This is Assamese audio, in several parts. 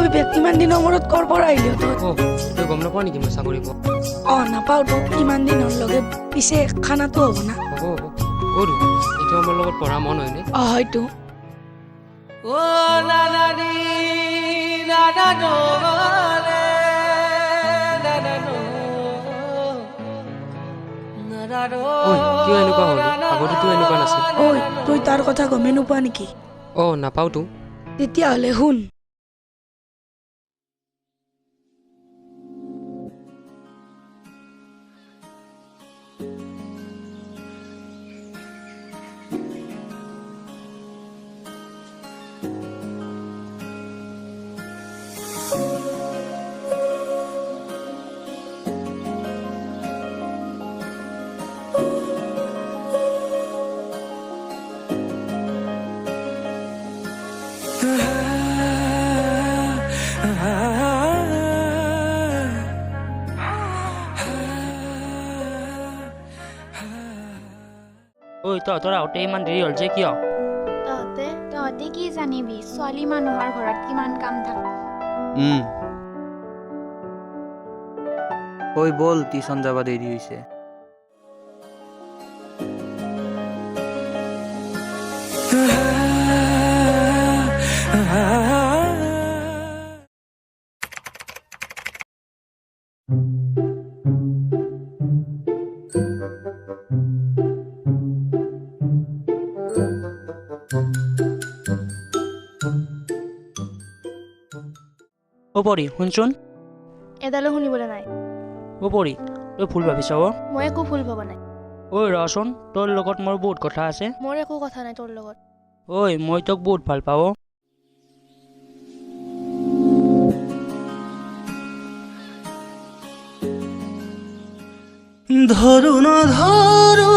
বিবেক, ইমান দিনৰ মূৰত ক'ৰ পৰা আহিলি তই? অ' তই গম নাপাৱ নেকি মই চাকৰি পোৱা? অঁ, নাপাওঁতো ইমান দিনৰ লগে। পিছে খানাটো হ'ব না? হ'ব হ'ব। অ' এইটো আমাৰ লগত পঢ়া মন হয়নে? অঁ, হয়তো। ঐ, কিয় এনেকুৱা হ'ল? আগতেতো এনেকুৱা নাছিল। ঐ, তই তাৰ কথা গমেই নোপোৱা নেকি? অঁ, নাপাওঁতো। তেতিয়াহ'লে শুন। ঐ, তহঁতৰ আহোঁতে ইমান দেৰি হ'ল যে কিয়? তহঁতে কি জানিবি ছোৱালী মানুহৰ ঘৰত কিমান কাম থাকে। ঐ ব'ল, টিউচন যাব দেৰি হৈছে। অ' পৰি, শুনচোন। এডালো শুনিবলৈ নাই। অ' পৰি, তই ভুল ভাবিছ অ'। মই একো ভুল ভবা নাই। ঐ ৰচোন, তোৰ লগত মোৰ বহুত কথা আছে। মোৰ একো কথা নাই তোৰ লগত। ঐ, মই তোক বহুত ভাল পাওঁ অ'। ধৰো নধৰো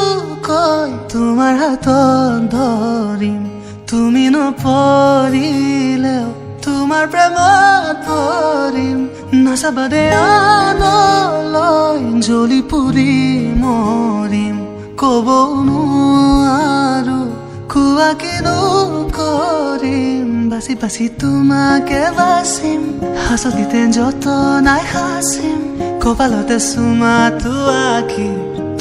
কৈ তোমাৰ হাতত ধৰিম, তুমি নপৰিলেও তোমাৰ প্ৰেমত পৰিম। নাচাবা দে আনলৈ, জ্বলি পুৰি মৰিম। ক'ব নোৱাৰো কোৱা কিনো কৰিম, বাচি বাচি তোমাকে বাচিম, হাঁচতিতে যতনাই সাঁচিম, কপালতে চুমাটো আঁকি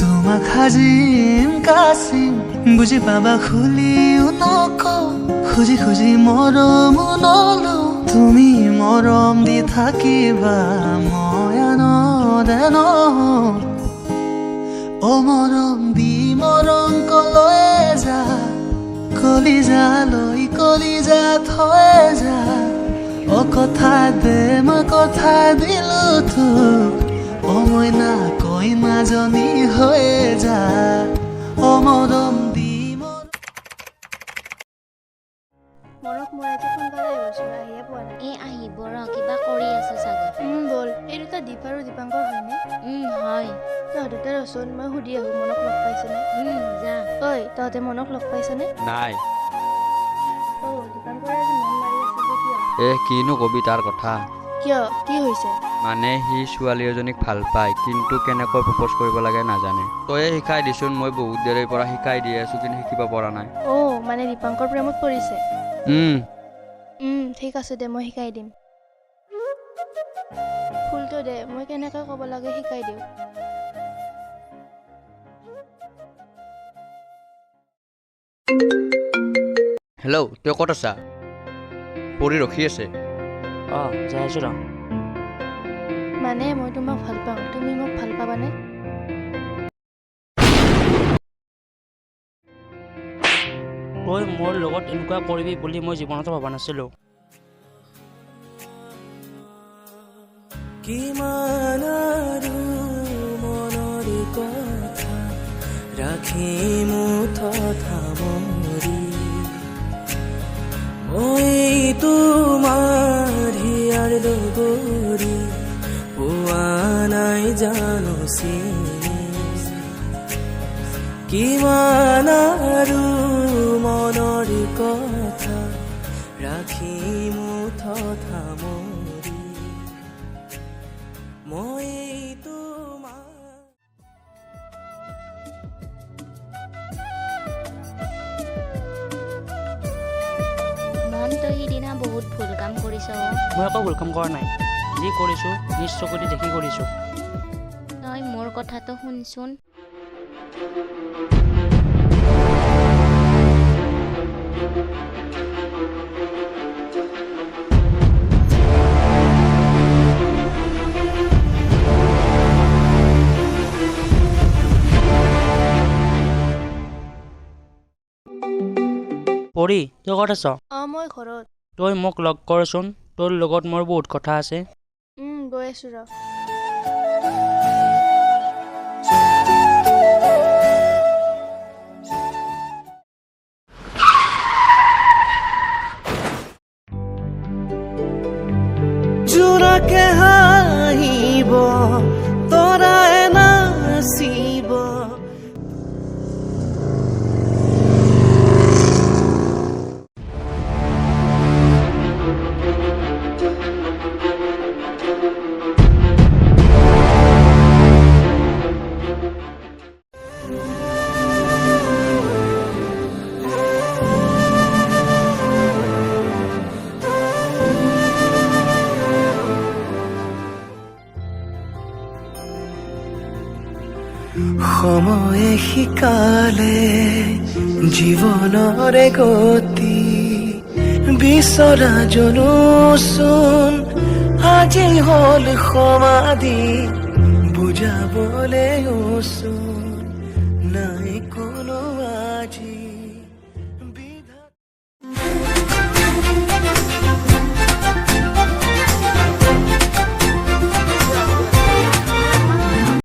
তোমাক সাজিম কাচিম। বুজি পাবা খুলিও নকওঁ, খুজি খুজি মৰমো নলওঁ, তুমি মৰম দি থাকিবা মই আনদে নহওঁ। অ মৰম দি মৰম কলৈ যা, কলিজা লৈ কলিজা থৈ যা। অ কথা দে, মই কথা দিলো তোক, অ মইনা কইনাজনী হৈ যা। অ মৰম দি মনক মই আজি সোনকালে আহিবচোন, আহিয়ে পোৱা নাই। এই আহিব ৰ, কিবা কৰি আছে চাগে। ব'ল। এই দুটা দীপ আৰু দীপাংকৰ হয়নে? হয়। তহঁতে ৰচোন, মই সুধি আহোঁ মনক লগ পাইছেনে। যা। ঐ, তহঁতে মনক লগ পাইছনে? নাই। অ' দীপাংকৰে আজি মন মাৰি আছে যে কিয়? এ কিনো কবি তাৰ কথা। কিয়, কি হৈছে? মানে সি ছোৱালী এজনীক ভাল পায়, কিন্তু কেনেকৈ প্ৰপ'জ কৰিব লাগে নাজানে। তয়ে শিকাই দিচোন, মই বহুত দেৰিৰ পৰা শিকাই দি আছো কিন্তু শিকিব পৰা নাই। অ' মানে দীপাংকৰ প্ৰেমত পৰিছে? ঠিক আছে দে, মই শিকাই দিম। ফুলটো দে, মই কেনেকৈ ক'ব লাগে শিকাই দিওঁ। হেল্ল', তই ক'ত আছা? পৰি ৰখি আছে। অঁ, যাই আছো ৰ। মানে মই তোমাক ভাল পাওঁ, তুমি মোক ভাল পাবানে? তই মোৰ লগত এনেকুৱা কৰিবি বুলি মই জীৱনতো ভবা নাছিলোঁ। কিমান আৰু মনৰ কথা ৰাখিম সামৰি, মই তোমাৰ হিয়াৰ লগৰী পোৱা নাই জানো চিনি। কিমান আৰু মনৰ কথা ৰাখিম সামৰি, মই তোমাৰ। মন, তই সিদিনা বহুত ভুল কাম কৰি কৰিছ অ? মই একো ভুল কাম কৰা নাই। যি কৰিছোঁ নিজ চকুদি দেখি কৰিছোঁ। তই মোৰ কথাটো শুনচোন। পৰি, তই ক'ত আছ? অঁ, মই ঘৰত। তই মোক লগ কৰচোন, তোৰ লগত মোৰ বহুত কথা আছে। গৈ আছোঁ ৰ। জোনাকে হাঁহিব, তৰাই নাচিব। সময়ে শিকালে জীৱনৰে গতি, বিচৰা জনোচোন আজি হ'ল সমাধি, বুজাবলে চোন।